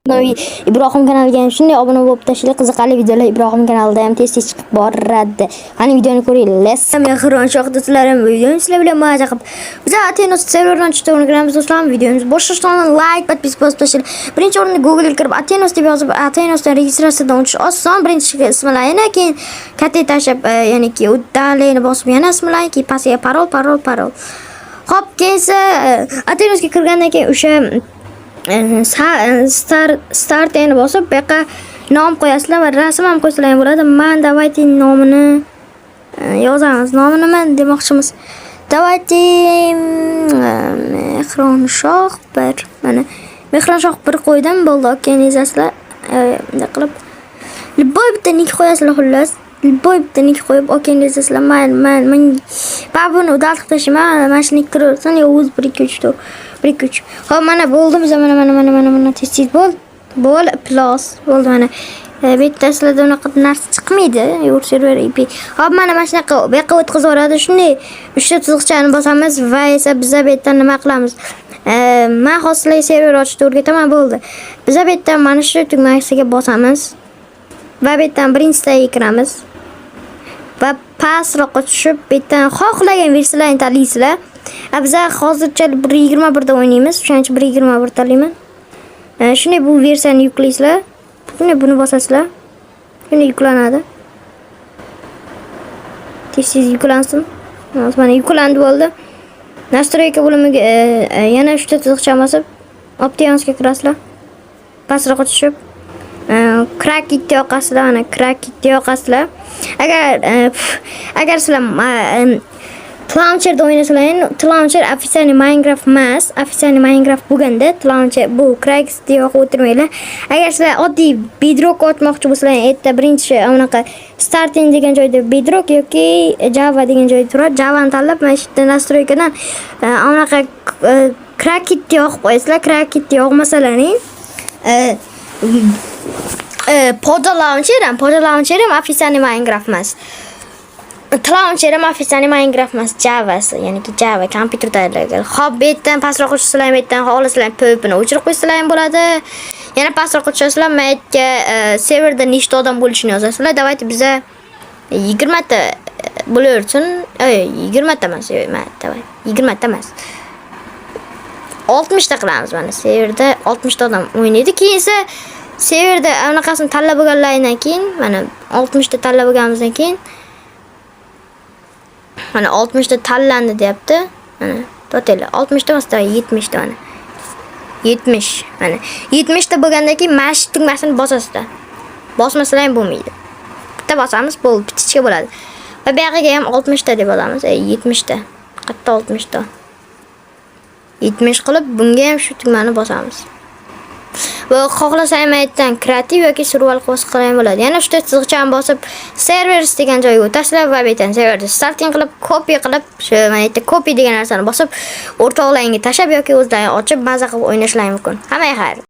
Ibrohim kanaliga ham shunday obuna bo'lib tashlanglar. Qiziqarli videolar Ibrohim kanalida ham tez-tez chiqib boradi. Qani, videoni ko'ringlar. Mehron do'stlarim, videoni sizlar bilan maza qilib. Biz Atenos serveridan chiqib o'rganamiz, do'stlar. Videomiz boshlashdan oldin like, подписка bosib tashlanglar. Birinchi o'rinda Google'ga kirib Atenos deb yozib, Atenosdan registratsiyadan o'tish oson. Birinchi ismlarini, keyin katta tashlab, ya'niki удаление bosib, yana ismlarini, keyin pastga parol, parol, parol. Xo'p, keyin esa Atenosga kirgandan keyin o'sha startni bosib, bu yoqqa nom qo'yasizlar va rasm ham qo'ysalar ham bo'ladi. Man давайте nomini yozamiz. Nomi nima demoqchimiz? Давайте Mehronshoh 1. Mana, Mehronshoh 1 qo'ydim, bo'ldi. Keyin yozasizlar. Bunday qilib любой bitta nik qo'yasizlar, xullas. Любой bitta nik qo'yib, okey yozasizlar. Mayli, mayli. Men buni удалить qilib tashlayman. Mana shu nik kiraversin, yo o'zi 1 2 3 4 1 2 3. Xo'p, mana bo'ldi biz, mana, mana, mana, mana, mana, tez tez bo'ldi. Bo'l, plus bo'ldi mana. Bu yerda sizlarda unaqa narsa chiqmaydi. Your server IP. Xo'p, mana shunaqa bu yoqqa o'tkazib yuboradi. Shunday uchta chiziqchani bosamiz va esa biza bu yerdan nima qilamiz? Man hozir sizlarga server ochishni o'rgataman, bo'ldi. Biza bu yerdan mana shu tugmasiga bosamiz. Va bu yerdan birinchisiga kiramiz. Va pastroqqa tushib, bu yerdan xohlagan versiyalarni tanlaysizlar. A biza hozircha 1.21 da o'ynaymiz. Shuning uchun 1.21 tanlayman. Shunday bu versiyani yuklaysizlar. Shunday buni bosasizlar. Shunday yuklanadi. Tez tez yuklansin. Hozir mana yuklandi, bo'ldi. Настройка bo'limiga yana uchta chiziqcha bosib, Optionsga kirasizlar. Pastroqqa tushib, Crackitni yoqasizlar, mana Crackitni yoqasizlar. Agar sizlar Launcherda o'ynasalar, Launcher официальный Minecraft emas, официальный Minecraft bo'lganda Launcher bu Crackitni yoqib o'tirmanglar. Agar sizlar oddiy Bedrock ochmoqchi bo'lsalar, erta birinchi unaqa starting degan joyda Bedrock yoki Java degan joyda turadi. Javani tanlab, mana shu yerda настройка dan unaqa Crackitni yoqib qo'yasizlar. Crackitni yoqmasalaring, Poda Launcher ham, Poda Launcher ham официальный Minecraft emas. Launcher ham официальный Minecraft emas, Javasi, ya'niki Java kompyuterdagi. Xo'p, bu yerdan pastroq tushsizlar, bu yerdan xohlasizlar PvPni o'chirib qo'ysanglar ham bo'ladi. Yana pastroq tushasizlar, mana yerga serverda nechta odam bo'lishini yozasizlar. Давайте biza 20 ta bo'laversin. Ey, 20 ta emas, yo'q, давай. 20 ta emas. 60 ta qilamiz mana serverda 60 ta odam o'ynaydi. Keyin esa serverda anaqasini tanlab bo'lganlaridan keyin, mana 60 ta tanlab bo'lganimizdan keyin, mana 60 ta tanlandi deyapti. Mana to'tanglar, 60 ta emas, 70 ta mana. 70 mana. 70 ta bo'lgandan keyin mana shu tugmasini bosasizlar. Bosmasalar ham bo'lmaydi. Bitta bosamiz, bo'ldi, птичка bo'ladi. Va bu yog'iga ham 60 ta deb olamiz. Ey, 70 ta. Qayerda 60 ta? 70 qilib, bunga ham shu tugmani bosamiz. Va xohlasang yerdan kreativ yoki survival qo'shiq qilgan bo'ladi. Yana uchta chiziqchani bosib, servers degan joyga o'tasizlar va bu yerdan serverni starting qilib, copy qilib, shu mana yerda copy degan narsani bosib, o'rtoqlaringga tashlab yoki o'zlaring ochib maza qilib o'ynashlari mumkin. Hammaga xayr.